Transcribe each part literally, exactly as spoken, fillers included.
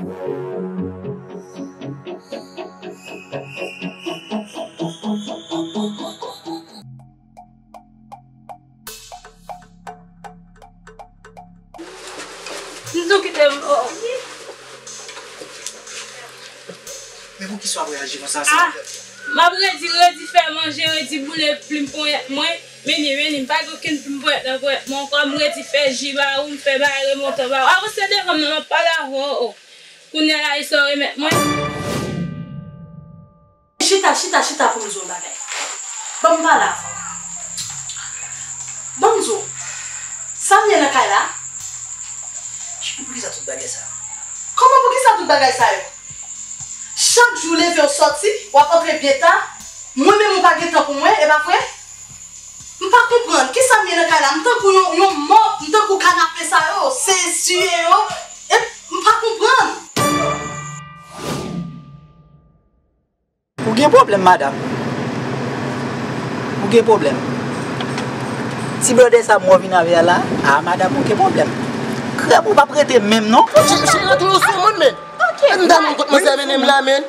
Zizou kite m, oh. Men poukisa w ap reyaji konsa? Ah, m ap redi, redi fè manje, redi boule plim ponyèt mwen. Mennen, mennen, m pa gen okenn plim ponyèt nan ponyèt mwen ankò. M redi fè ji ba ou, m fè bagay remontan ba ou. Avanse devan m nan, m ap pale avè w, oh. Kounye a la, e sa w remèt mwen? Chita, chita, chita pou m di w yon bagay. Ban m pale avè w. Ban m di w, sa m ye nan kay la? Cheri, poukisa tout bagay sa yo? Kòman poukisa tout bagay sa yo? Chak jou w leve w sòti, w ap antre byen ta. Mwen menm ou pa gen tan pou mwen, e pa vre? M pa konprann. Kisa m ye nan kay la? M tankou yon, yon mòp, m tankou kanape sa yo, se siye yo. E m pa konprann. Ou gen pwoblèm, madanm. Ou gen pwoblèm. Ti blòdè sa mwen vin avè a la, a madanm ou gen pwoblèm. Krab ou p ap rete menm non. Cheri, cheri, rantre w sou moun, men. M ta moun kot manzè mennen m la, men.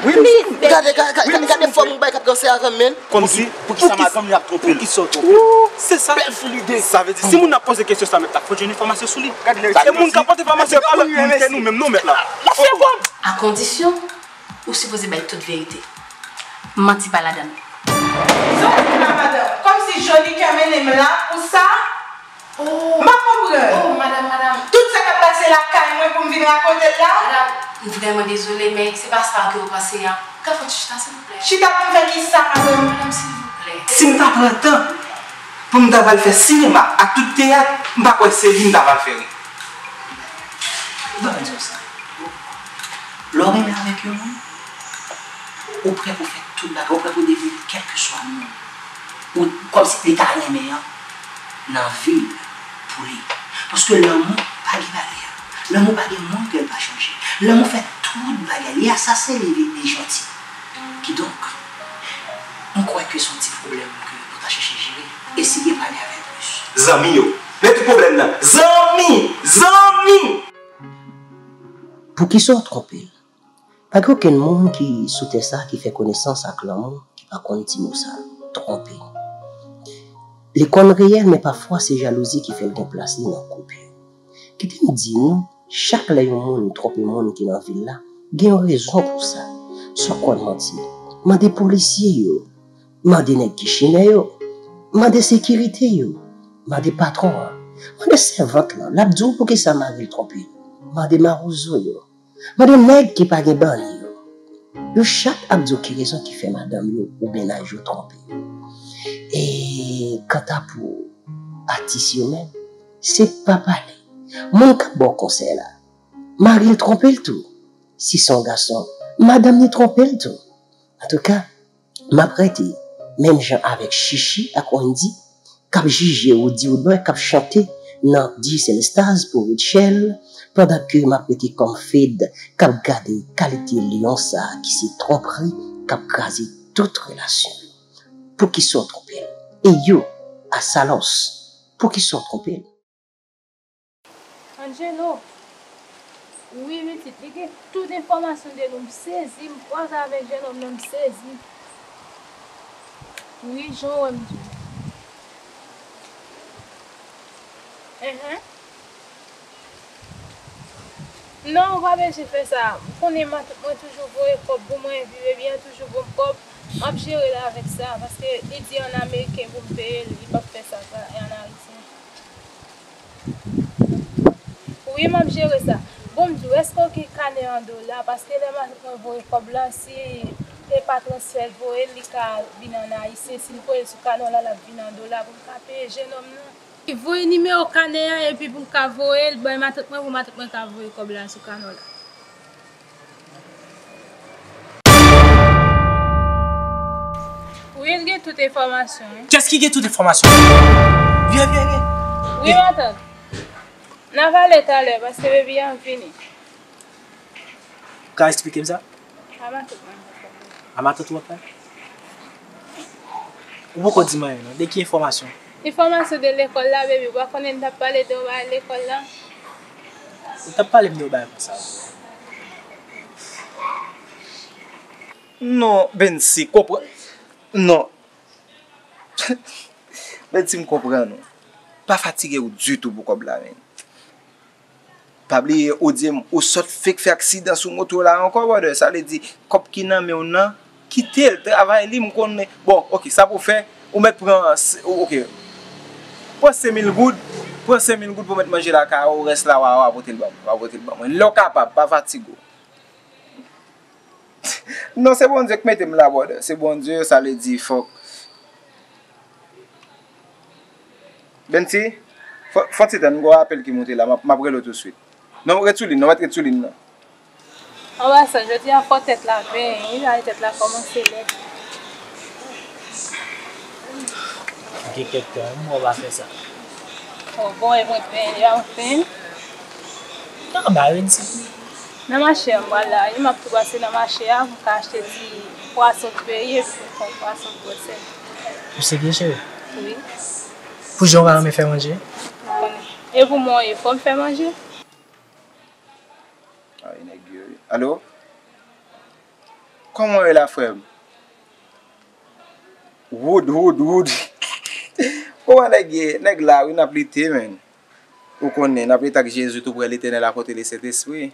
Wi, m gade, gade, gade, gade fòm ou bay k ap danse avè m, men. Kòmsi, poukisa madanm li ap twonpe l? Poukisa w twonpe l? Se sa. Bèl foul ide. Sa vle di, si moun nan ap poze kesyon sa, mèt la, fò jwenn enfòmasyon sou li. E moun k ap pote enfòmasyon pa lòt moun ke nou menm non, mèt la. Lèse bon. A kondisyon ou sipoze bay tout verite. Manti pa ladan l. Sa w di la, madanm? Kòmsi Johnny k ap mennen m la pou sa? Oh. M pa konprann. Oh, madanm, madanm. Tout sa k ap pase lakay mwen pou m vin rakonte l la? Madanm, m vrèman dezole, men se pa sa ke w panse a. Ka fè w chita, silvouplè? Chita pou m fè kisa, madanm? Madanm, silvouplè. Si m ta pran tan pou m ta va l fè sinema ak tout teyat, m pa kwè se li m ta va l fè wi. Ban m di w sa. Lè w renmen avèk yon moun, ou prè pou fè tout bagay, ou prè pou devni kèlkeswa moun ou, kòmsi li ta renmen an nan vi l pou li. Paske lanmou pa gen baryè. Lanmou pa gen moun ke l pa chanje. Lanmou fè tout bagay. Li asasen, li vin, li janti. Kidonk, m kwè ke se yon ti pwoblèm ke nou ta chèche jere. Eseye pale avè l plis. Zanmi yo. Men tout pwoblèm nan. Zanmi! Zanmi! Poukisa w twonpe l? Pa gen okenn moun ki sou tè sa a ki fè konesans ak lanmou ki pa konn ti mo sa, twonpe. Li konn reyèl, men pafwa se jalouzi ki fè l gen plas li nan koup yo. Kite m di nou, chak lè yon moun twonpe moun ki nan vi l la, gen yon rezon pou sa. Si w konn manti, mande polisye yo, mande nèg ki chimè yo, mande sekirite yo, mande patwon an, mande sèvant lan, l ap di w poukisa mari l twonpe l, mande mawozo yo. Mande nèg ki pa gen bann yo. Yo chak ap di w ki rezon ki fè madanm yo ou mennaj yo twonpe yo. E kanta pou atis yo menm, se pa pale. Moun k ap ba w konsèy la, mari l twonpe l tou. Si se yon gason, madanm li twonpe l tou. Antouka, m ap rete menm jan avèk Chichi ak Wendy k ap jije Roody Woodboy k ap chante nan Diesel Stars pou Rutshelle, pandan ke m ap rete kòm Fed k ap gade kalite lyon sa a ki se twonpri k ap kraze tout relasyon yo. Poukisa w twonpe l? E yo, Asalòs, poukisa w twonpe l? Angelo. Wi, pitit, li gen tout enfòmasyon de nou. M sezi, m kwaze avèk jennonm nan, m sezi. Wi, jan w wè m di w. Enhen. Non, ou pa bezwen fè sa. M konnen matant mwen toujou voye kòb pou mwen, epi bebi an toujou ban m kòb. M ap jere l avèk sa, paske li di an ameriken pou m peye l, li p ap fè sa, sa, an ayisyen. Wi, m ap jere sa. Bon, m di w, èske w gen kanè an dola? Paske lè matant mwen voye kòb la, si e pa transfè l voye l, li ka vin an ayisyen. Si l voye l sou kanè w la, l ap vin an dola pou m ka peye jennonm nan. Voye nimewo kanè a, epi pou m ka voye l bay matant mwen, pou matant mwen ka voye kòb la sou kanè w la. Wi, l gen tout enfòmasyon, wi. Kiyès ki gen tout enfòmasyon? Vye, vye, vye. Wi, matant. N a pale talè, paske bebi an vini. Ou ka eksplike m sa? A matant mwen. A matant ou ap pale? Ou poko di m anyen non. De ki enfòmasyon? Enfòmasyon de lekòl la, baby. Ou pa konnen n t ap pale de yon bagay lekòl la? Ou t ap pale m de yon bagay konsa. Non, Bensi, konprann. Non. Bensi, m konprann ou. Pa fatige w ditou pou kòb la, men. Pa bliye, ou di m, ou sot fek fè aksidan sou moto la ankò, brother. Sa vle di, kòb ki nan men w nan, kite l, travay li, m konnen. Bon, ok, sa pou fè, ou mèt pran, s- ou- ok. Pran senk mil goud, pran senk mil goud pou mèt manje lakay ou, rès la, w a, w a pote l ban mwen, w a pote l ban mwen. Lè w kapab, pa fatige w. Non, se Bondye k mete m la, brother. Se Bondye, sa vle di, fòk. Bensi, fò, fò ti tann, m gon apèl ki moute la, m ap, m ap rele w tousuit. Non, ret sou liy, non, mèt ret sou liy, non. Anba sa, jodi a fò tèt la benyen, wi, ay tèt la kòmanse lèd. Gen kèk tan, m wè w pa fè sa. Oh, bon, e mwen t benyen, y a anfen. Anba, Bensi. Nan mache a, m pral la, wi, m ap tou pase nan mache a, pou m ka achte ti pwason k peye, epi pou m fè yon pwason k bwè sèl. Ou serye, cheri? Wi. Pou jan w pa renmen fè manje? Ou konnen. E pou mwen, e fò m fè manje? Ay, nèg yo, wi. Alo? Kòman w ye la, frè m? Wood, Wood, Wood. Kòman nèg ye? Nèg la, wi, n ap lite, men. Ou konnen, n ap lite ak Jezi toupre, Letènèl a pote Lesentespri.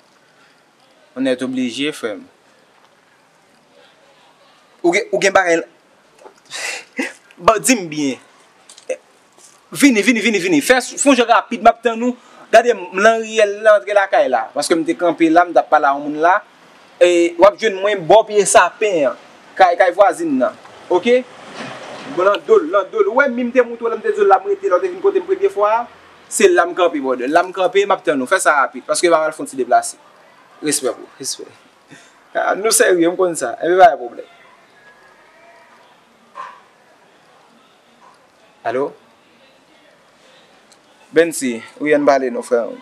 On est obligé, frè m. Ou gen, ou gen bagay. Bon, di m byen. Vini, vini, vini, vini. Fè, fè yon jan rapid, m ap tann ou. Gade m, m lan riyèl la, antre lakay la. Paske m te kanpe la, m t ap pale a yon moun la. E, w ap jwenn mwen bò pye sapen an. Kay, kay vwazin nan. Oke? Bon, nan do l, nan do l. Ou wè, mi m te montre w la, m te di w la, m rete la, w te vin kote m premye fwa a. Se la m kanpe, brother. La m kanpe, m ap tann ou. Fè sa rapid, paske m ap al fè yon ti deplase. Respè pou ou, respè. Ah, nou serye, m konn sa. Enben, pa gen pwoblèm. Alo? Bensi, wi, ann pale non, frè m.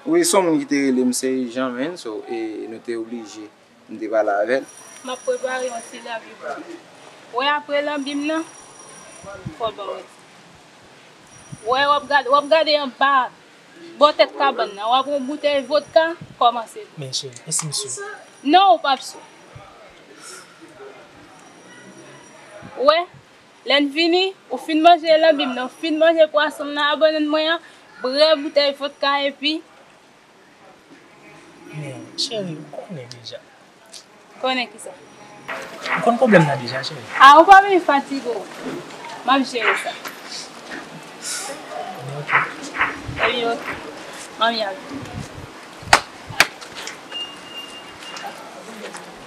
Wi, se yon moun ki te rele m, se Jean, men, so, e nou te oblije, m te pale avè l. M ap prepare yon ti lanbi pou ou. Wè, apre lanbi m nan, fò w ban mwen. Wè, w ap gade, w ap gade anba, bò tèt kabann nan, w ap wè yon boutèy vodka, kòmanse. Men cheri, e si m sou? Non, ou p ap sou. Wè, lè n fini, ou fin manje lanbi m nan, ou fin manje pwason m nan a bannann mwen an, bwè boutèy vodka epi Men, cheri, ou konnen deja. Konnen kisa? Ou konn pwoblèm nan deja, cheri. A, ou pa bezwen fatige w. M ap jere sa. Men oke. Epi oke. Manmi ap vini.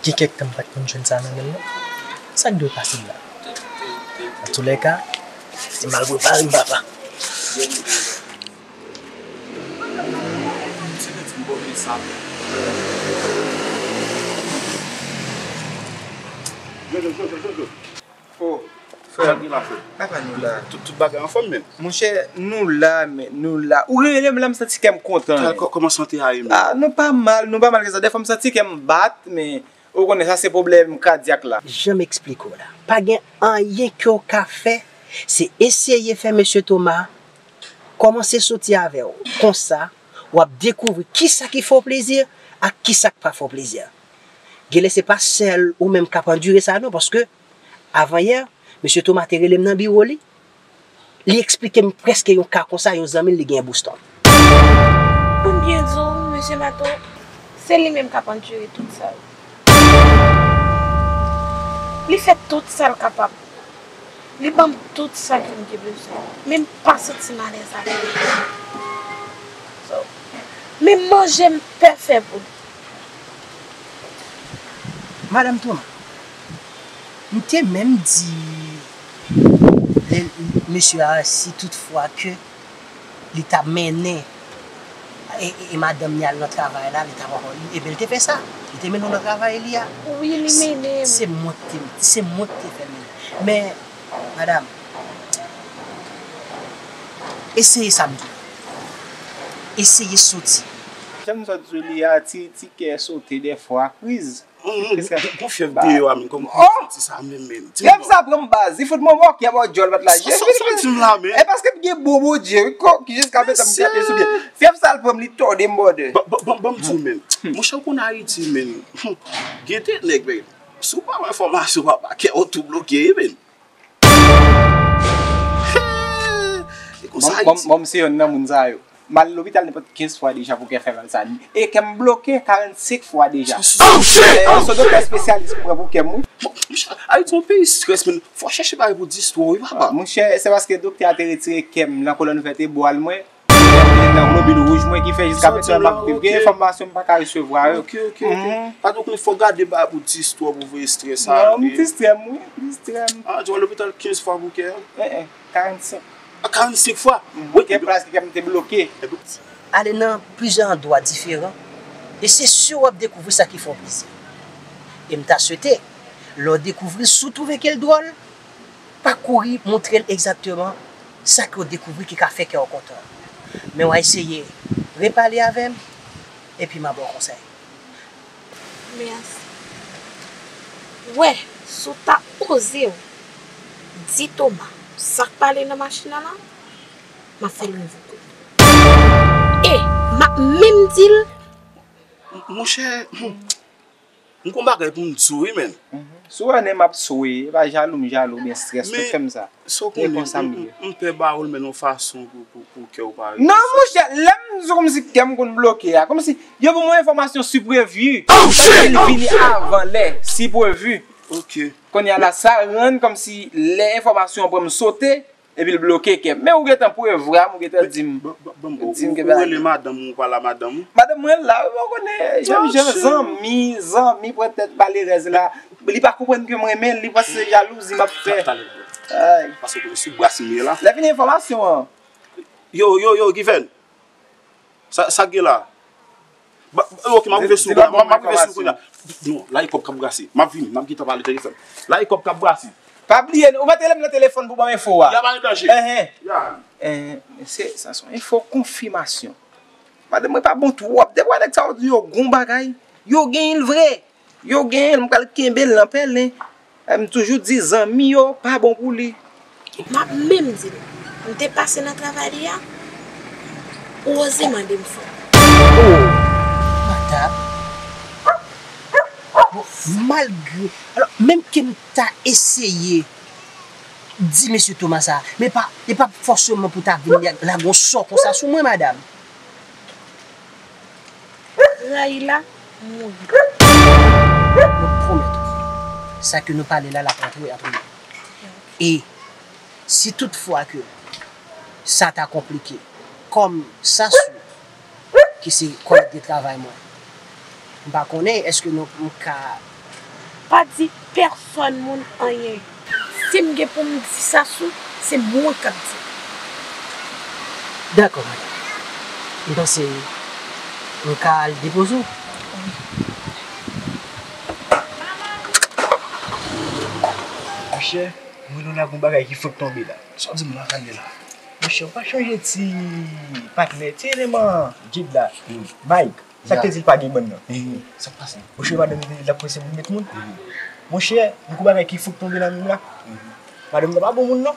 Gen kèk tan m pa t konn jwenn sa nan men l non. Sa k dwe pase m la? Antoulèka, se m al prepare m, papa. Jojo, Jojo, Jojo. Oh, frè. Sa k gen la, frè? Papa, nou la. Tout, tout bagay anfòm menm? Monchè, nou la, men nou la. Ou rele m la, m santi kè m kontan. Kè, kò-, kòman sante a ye menm? Ah, nou pa mal, nou pa mal ke sa. Dèfwa m santi kè m bat, men ou konnen sa se pwoblèm kadyak la. Jan m eksplike w la, pa gen anyen ke w ka fè, se eseye fè mesye Thomas kòmanse soti avè w. Konsa, w ap dekouvri kisa ki fè w plezi ak kisa k pa fè w plezi. Genlè se pa sèl ou menm k ap andire sa non, paske avanyè, mesye Thomas te rele m nan biwo li. Li eksplike m prèske yon ka konsa, yon zanmi l li genyen Boston. Pou m byen di w, mesye Mato, se li menm k ap andire tout sa yo. Li fè tout sa l kapab. Li ban m tout sa ke m te bezwen. Men m pa santi m alèz avè l. So, men manje m pè fè pou li. Madanm Thomas, m te menm di lè, mesye a, si toutfwa ke li t ap mennen e, e, e madanm li al nan travay la, li t ap ankò, ebyen, li te fè sa. Li te mennen w nan travay li a. Wi, li mennen m. Se, se mwen ki te, se mwen ki te fè l mennen. Men, madanm, eseye sa m di w. Eseye soti. Jan m sot sou li a, ti, ti kè sote dèfwa, kriz. Gon fyèv deyò a, men kòman m santi sa menm, men. Fyèv sa pran m baz, li fout mwen bòkè bò djòl pat la. Sa, sa, sa w di m la, men? E paske m gen bon Bondye, wi, ki jiska prezan m kanpe sou pye. Fyèv sa l pran m, li tòde m, brother. Ban, ban, ban, ban m di w, men. Monchè, ou konn Ayiti, men. Gen de nèg, men. Si w pa wè enfòmasyon, papa, kè w tou bloke, wi, men. E konsa, bon, bon, se yonn nan moun sa yo. M al lopital nenpòt kenz fwa deja pou kè fè mal sa. E kè m bloke karannsenk fwa deja. Oh, shit! Oh, shit! Se doktè espesyalis pou pran pou kè m, wi. Ayiti yon peyi strès, men. Fò w chèche bagay pou distwè w, wi, papa. Monchè, se paske doktè a te retire kè m nan kolòn vètebral mwen. Nan globul wouj mwen ki fè jiska prezan m ap viv. Gen enfòmasyon m pa ka resevwa yo. Ok, ok, ok. Patwon, fò w gade bagay pou distwè w pou voye strès sa. Non, m distrè m, wi, m distrè m. Ah, w al lopital kenz fwa pou kè a? Eh, eh, karannsenk. Ah, karannsenk fwa? Wi, kè plas ki kè m te bloke. Ale nan plizyè andwa diferan, e se si w ap dekouvri sa ki fè w plezi. E m ta swete, lè w dekouvri, si w twouve ke l dwòl, pa kouri montre l egzakteman sa ke w dekouvri ki ka fè kè w kontan. Men w a eseye repale avè m, epi m a ba w konsèy. Mèsi. Wè, si w ta oze w di Toma sa k pale nan machin nan la, m ap fè l revoke w. E m ap menm di l. Monchè, m gon bagay pou m di w, wi, men. Si w wè nen m ap swe, e pa jalou m jalou oubyen strès, tout fè m sa. Sa w konnen, m, m, m pè ba w l, men yon fason pou, pou, pou kè w pa rete. Non, monchè, lè m di w kòmsi kè m konn bloke a, kòmsi yo ban m yon enfòmasyon siprevi. Oh, shit! Kòmsi l vini avan lè, siprevi. Ok. Kounye a la, sa rann kòmsi lè enfòmasyon an pran m sote, epi l bloke kè m. Men ou gentan prevwa m, ou gentan di m. Ban, ban, ban m, ou, ou rele madanm ou, ou pale a madanm ou? Madanm mwen la, wi, ou konnen, jènjan, zanmi, zanmi pran tèt malerèz la. Li pa konprann ke m renmen l, li panse se jalouzi m ap fè. Ay. Paske w konnen sou bras m ye la. Lè vini enfòmasyon an. Yo, yo, yo, Given. Sa, sa k gen la? Ba, ok, m ap rive sou ou, m ap rive sou ou kounye a. Non, la e kòb k ap brase. M ap vini, m ap gentan pale telefòn. La e kòb k ap brase. Pa bliye, ou mete m nan telefòn pou ban m enfo a. Y a pa gen danje. Enhen. Enhen, se, sa se yon enfo konfimasyon. Madanm mwen pa bon twòp. Depi w wè nèg sa yo di yo gon bagay, yo genyen l vre. Yo genyen l, m pral kenbe l nan pèlen. M toujou di zanmi yo pa bon pou li. M ap menm di l, m te pase nan travay li a, ou oze mande m fò. Oh, madanm. Bon, malgre, alò, menm ke m ta eseye di mesye Thomas sa, men pa, e pa fòseman pou ta vin lage yon sò konsa sou mwen, madanm. Rayi la, mouri. Mwen pwomèt ou, sa ke nou pale la, l ap rantre ant nou. E si toutfwa ke sa ta konplike, kòm Sasou, ki se kòlèg de travay mwen, m pa konnen èske nou, m ka pa di pèsòn moun anyen. Si m gen pou m di Sasou, se mwen k ap di. Dakò, madanm. M panse m ka al depoze w. Monchè, mwen nou la gon bagay ki fout tonbe la. Sa w di m la, Kandela? Monchè, ou pa chonje ti patnè, ti eleman Jid la, Mike. Sa k te di l pa gen bann nan. Sa k pase? Monchè, madanm li te di l ap prese pou l met moun. Monchè, m gon bagay ki fout tonbe nan men m la. Madanm nan pa bon moun non.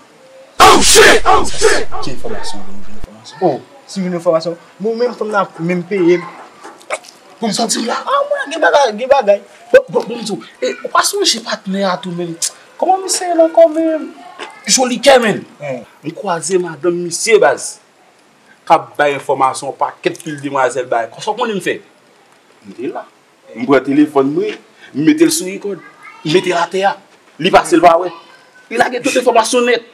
Oh shit! Oh shit! Ki enfòmasyon ou jwenn enfòmasyon? Oh, si m jwenn enfòmasyon, bon, menm fanm nan menm peye m. Pou m santi m la, ah, mwen gen bagay, gen bagay. Bon, bon, bon, m di w, e, ou pa sonje patnè a tou menm? Kòman misye ye ankò menm? Joli kè menm. M kwaze madanm misye baz. K ap bay enfòmasyon, yon pakèt pil demwazèl bay. Sa w konnen m fè? M te la. M pran telefòn mwen, m mete l sou rikòd, m mete l atè a. Li pase, l pa wè. Li lage tout enfòmasyon nèt.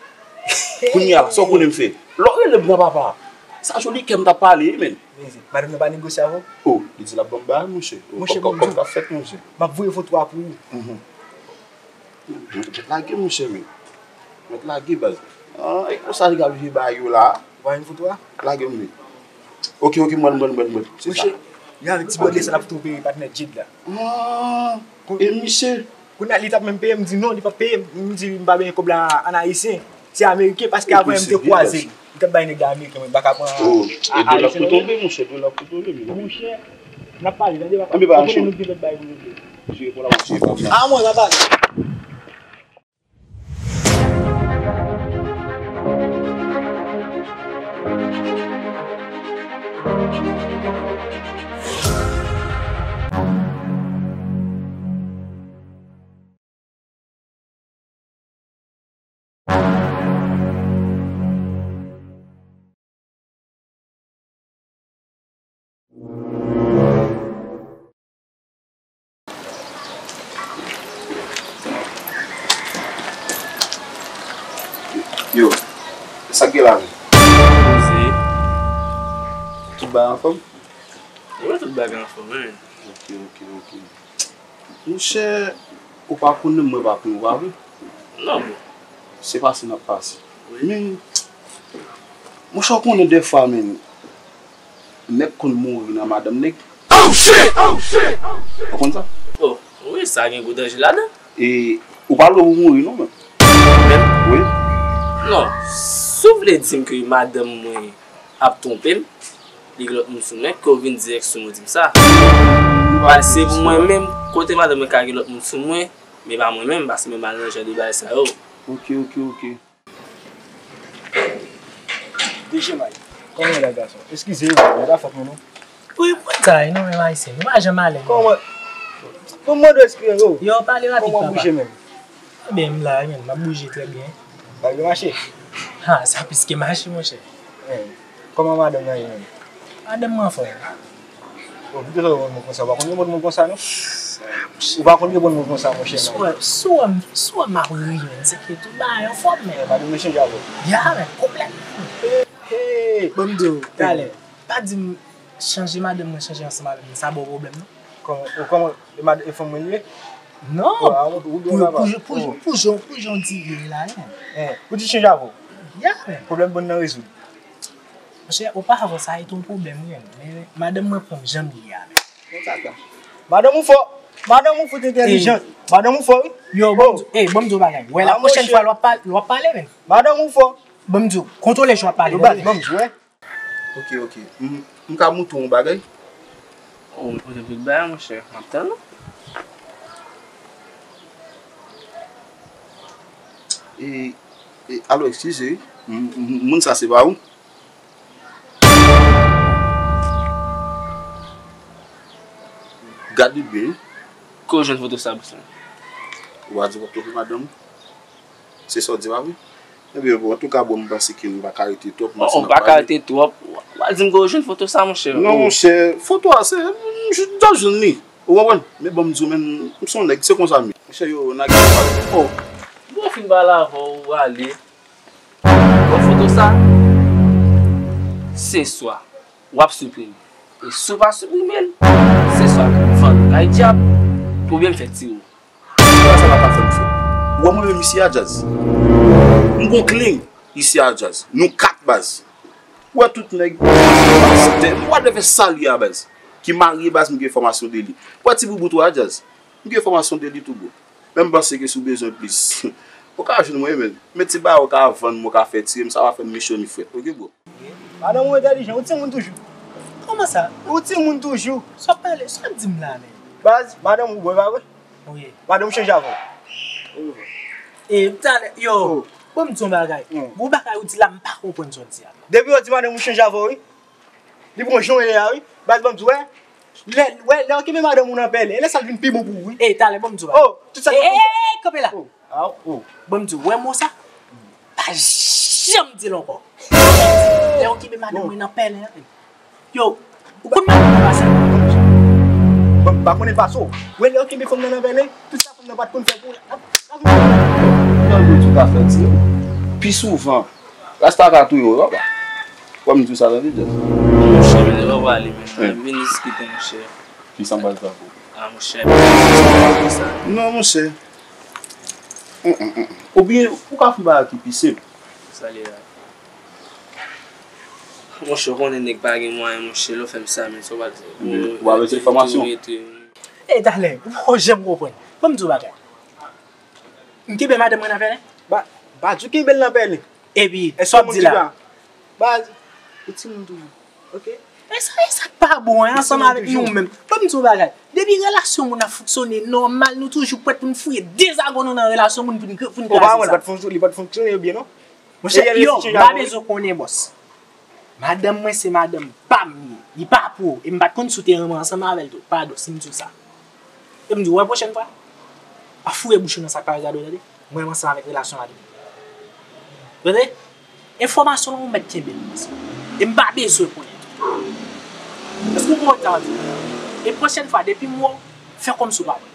Kounye a la, sa w konnen m fè? Lè w rele m nan papa, sa joli kè m t ap pale, wi, men. Madanm nan pa negosye avè w? Oh, li di l ap ban m bagay, monchè. Oh, monchè, kòb, kòb, kòb k ap fèt, monchè. M ap voye foto a pou ou. Mèt lage, monchè, men. Mèt lage, baz. Ah, e konsa nèg ap jwe bagay yo la. Ou pa jwenn foto a? Lage m li. Ok, ok, mwen, mwen, mwen, mwen. Se sa. Monchè, gen avèk ti bòdè sa l ap twonpe patnè Jid la. Ah, e misye? Kounye a, li t ap menm peye m, m di non, li p ap peye m. M di, m pa benyen kòb la an ayisyen. Se ameriken, paske avan m te kwaze l. M t ap bay nèg la ameriken, mwen pa ka pran ayisyen non. Oh, e dola ap tou tonbe, monchè, dola ap tou tonbe, men. Monchè, n ap pale, tande papa. Anben, pa cho. Ou konnen nou gen lòt bagay pou nou fè. Jere pou la, monchè, pa pran. Ah, mwen, n ap pale. Yo, sa k gen la menm? Poze. Tout bagay anfòm? Wi, tout bagay anfòm, wi. Ok, ok, ok. Monchè, ou pa konnen mwen pa konnen ou pa vre? Non, bon. Se pase n ap pase. Wi. Men, monchè, ou konnen dèfwa, men, nèg konn mouri nan madanm nèg. Oh, shit! Oh, shit! Ou konn sa? Oh, wi, sa gen gwo danje ladan. E ou pa lwen pou mouri non, men. Menm? Wi. Non, si w vle di m ke madanm mwen ap twonpe m, li gen lòt moun sou mwen, ke w vin dirèk sou mwen di m sa. Paske pou mwen menm, kote madanm mwen ka gen lòt moun sou mwen, men pa mwen menm, paske mwen pa nan jan de bagay sa yo. Ok, ok, ok. Deje may. Kòman w ye la, gason? Eskize, e pa fòt mwen non. Wi, mwen ta, non, menm Ayisyen. Nou pa janm alèz. Kòman? Pou mwen, de eskize, yo. Yo, pale rapid, papa. Kòman w bouje menm? Ebyen, m la, men, m ap bouje trè byen. Bagay yo mache? Ha, sa plis ke mache, monchè. Eh, kòman madanm nan ye menm? Madanm mwen anfòm. Bon, poutèt ou reponn mwen konsa, ou pa konn reponn mwen konsa, non? Ou pa konn reponn mwen konsa, monchè. Si w wè, si w wè m, si w wè m ap ri, men, se ke tout bagay anfòm, men. Eh, madanm nan chanje avè w? Ya, men, konplètman. Hey, hey. Bon, m di w, talè, pa di m chanje madanm mwen, chanje ansanm avè m, sa ba w pwoblèm, non? Kòman, kòman, e mad-, e fanm mwen li ye? Non, pou, pou, pou, pou, pou jan, pou jan w di li la, non. Eh, ou di chanje avè w? Ya, men. Pwoblèm bon nan rezoud. Monchè, oparavan sa te yon pwoblèm, wi, men madanm mwen pran m jan m ye a, men. Konsa sa. Madanm ou fò. Madanm ou fout entèlijant. Madanm ou fò, wi. Yo, bon, eh, bon, m di w bagay. Wè, la pwochèn fwa, lè w ap pale, lè w ap pale, men. Madanm ou fò. Bon, m di w, kontwole jan w ap pale. Yo, baz, bon, m di w, wè. Ok, ok. M, m ka montre w yon bagay? Oh, ou te vle bay, monchè. M ap tann ou. E, e, alo, eskize, wi. M, m, moun sa se pa ou? Gad li byen, wi. Kote w jwenn foto sa, bosman? Ou pa di w ap twonpe madanm ou? Se sa w di, pa vre? Ebyen, bon, antouka, bon, m panse ke nou pa ka rete twòp. Oh, oh, pa ka rete twòp. W a di m kote w jwenn foto sa, monchè. Non, monchè, foto a, se, m jis jwenn li. Ou konprann? Men bon, m di w, men, m se yon nèg, se konsa m ye. Monchè, yo, n a gen pale. Oh, bon, fin pale avè w, ou ale. Bon, foto sa, se swa w ap siprime. E si w pa siprime l, se swa vann ou kay dyab, oubyen m fè tire w. Sa pa ka fè m fè. Ou wè mwen menm isi a, Djaz. M gon klen isi a, Djaz. Nou kat, baz. Ou wè tout nèg, pastè, m pa t fè sal ye a, baz. Ki marye, baz, m gen enfòmasyon de li. Ou wè ti boubout ou a, Djaz. M gen enfòmasyon de li tou, bro. Men m panse ke si w bezwen plis, ou ka jwenn mwen, men. Men ti bagay ou ka vann mwen, ou ka fè tire m, sa pa fè m ni cho ni frèt. Oke, bro? Madanm ou entèlijan, ou timoun toujou. Kòman sa? Ou timoun toujou. Sa w ap pale, sa w ap di m la, men? Baz, madanm ou bon, e pa vre? Wi. Madanm ou chanje avè w. E, talè, yo, bon, m di yon bagay. Gon bagay ou di la, m pa konprann sa w di a. Depi yo di madanm ou chanje avè w, wi. Li pran jan w ye a, wi. Baz, ban m di w, wè. Lè, wè, lè w kenbe madanm ou nan pèlen, e lè sa l vin pi bon pou ou, wi. E, talè, ban m di w bagay. Oh, tout sa k ap fèt. E, kanpe la. Oh, ah, oh. Ban m di w, wè mo sa? Pa janm di l ankò. Lè w kenbe madanm mwen nan pèlen an. Yo, ou konn madanm mwen pase? Ban m, pa konnen l pase w. Wè, lè w kenbe fanm nan nan pèlen, tout sa fanm nan pa t konn fè pou ou la. Nan gwo tou ka fè ti. Pi souvan. Rasta ka touye w, papa. Wè m di w sa tande, Djaz. Monchè, men lè w prale, men, vin diskite, monchè. Kisa m pral fè pou ou? Ah, monchè, men sa. Non, monchè. Oubyen, ou ka fè yon bagay ki pi senp. Sa li la? Monchè, ou konnen nèg pa gen mwayen, monchè, lè w fè m sa, men sa w pral fè? Ou pa bezwen enfòmasyon? E, talè, ou poko janm konprann. Ban m di w bagay. M kenbe madanm mwen nan pèlen? Ba, pa di w kenbe l nan pèlen. Epi, sa w ap di la? Baz, ou timoun toujou. Oke? E sa, e sa k pa bon, en, ansanm avèk nou menm. Ban m di w bagay. Depi relasyon moun ap fonksyone nòmal, nou toujou prèt pou n fouye dezagò nou nan relasyon moun pou n, pou n kraze sa. Ou pa wè l pa t fonksyone, li pa t fonksyone byen, non? Monchè, yo, m pa bezwen konnen, bòs. Madanm mwen se madanm pa m li ye. Li pa pou ou. E m pa t konn si w te renmen ansanm avè l tou. Padon, si m di w sa. E m di w, wè, pwochèn fwa, pa foure bouch ou nan sa k pa regarde w, tande? Mwen, m ansanm avèk relasyon la depi. Tande? Enfòmasyon lan, ou mèt kenbe l. E m pa bezwen konnen. Èske w konprann sa m ap di w? E pwochèn fwa, depi m wè w, fè kòmsi w pa wè.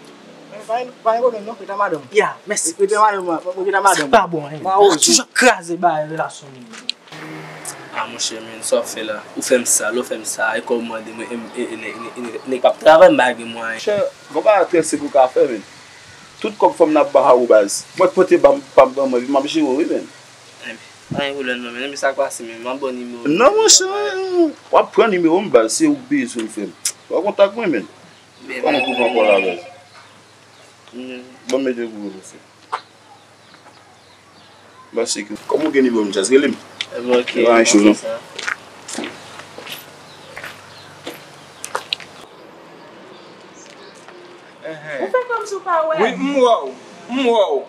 Pa gen, pa gen pwoblèm non, rete ak madanm. Ya, mèsi. Rete ak madanm, rete ak madanm. Sa pa bon, hein. Toujou ap kraze bagay relasyon moun. Ah, monchè, men, sa w ap fè la? Ou fè m sal, ou fè m sa, e kòb mande mwen, e, e, e, e, e, nèg p ap travay, m pa gen mwayen. Monchè, gon bagay trè senp ou ka fè, men. Tout kòb fanm nan ap ba ou, baz. Mwen pote pa m, pa m ban mwen, epi m ap jere w, wi, men. Pa gen pwoblèm non, men, men sa k pase, men, m ap ba w nimewo. Non, monchè, w ap pran nimewo m, baz, se ou k bezwen, frè m. W ap kontak mwen, men. Kòman pou pran kò la, baz? Ban m mete pou ou, frè. Ba seki. Kòm ou gen nimewo m, just rele m. Ok. Pa gen cho, non. Ou fè kòmsi w pa wè. Wi, m wè w. M wè w.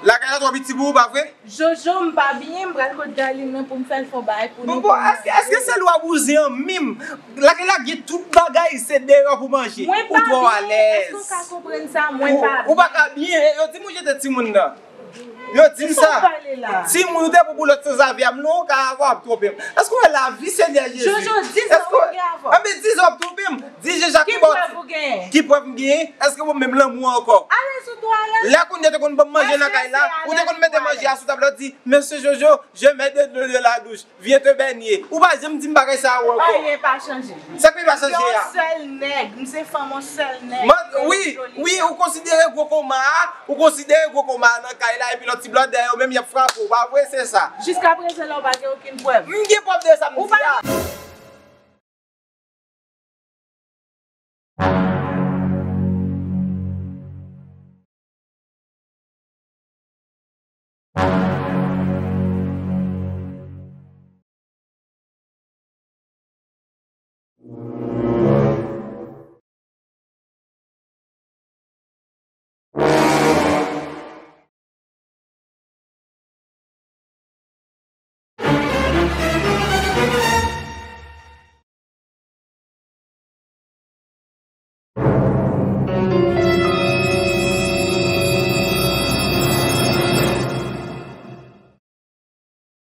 Lakay la twò piti pou ou, pa vre? Jojo, m pa byen, m pral kot Darline nan pou m fè l fè yon bagay pou nou. Bon, bon, èske, èske sèl ou a bouzen an menm? Lakay la gen tout bagay, se deyò pou manje. Ou twò alèz. Mwen pa byen, èske w ka konprann sa? Mwen pa byen. Ou pa ka byen, yo di m ou jete timoun nan. Yo di m sa. Timoun ou te pou boulòt sanzave a, m non, w ka ap twonpe m. Èske w wè lavi, Senyè Jezi? Jojo, di sa w gen avè w. Anben, di sa w ap twonpe m. Di Jean Jacques ki bò. Ki prèv ou genyen? Ki prèv m genyen? Èske w menm lanmou ankò? Alèz ou twò alèz? Lè kounye a te konn ban m manje nan kay la, ou te konn mete manje a sou tab la, w di, Mesye Jojo, je mets de l'eau de la douche. Viens te baigner. Ou pa janm di m bagay sa yo ankò. Anyen pa chanje. Sa k pa chanje a? M se yon sèl nèg, m se fanm yon sèl nèg. Wi, wi, ou konsidere gwo koma a, ou konsidere gwo koma a nan kay la, epi lòt ti blòdè yo menm y ap frape w, pa vre? Se sa. Jiskaprezan la, ou pa gen okenn prèv. M gen prèv de sa m di a.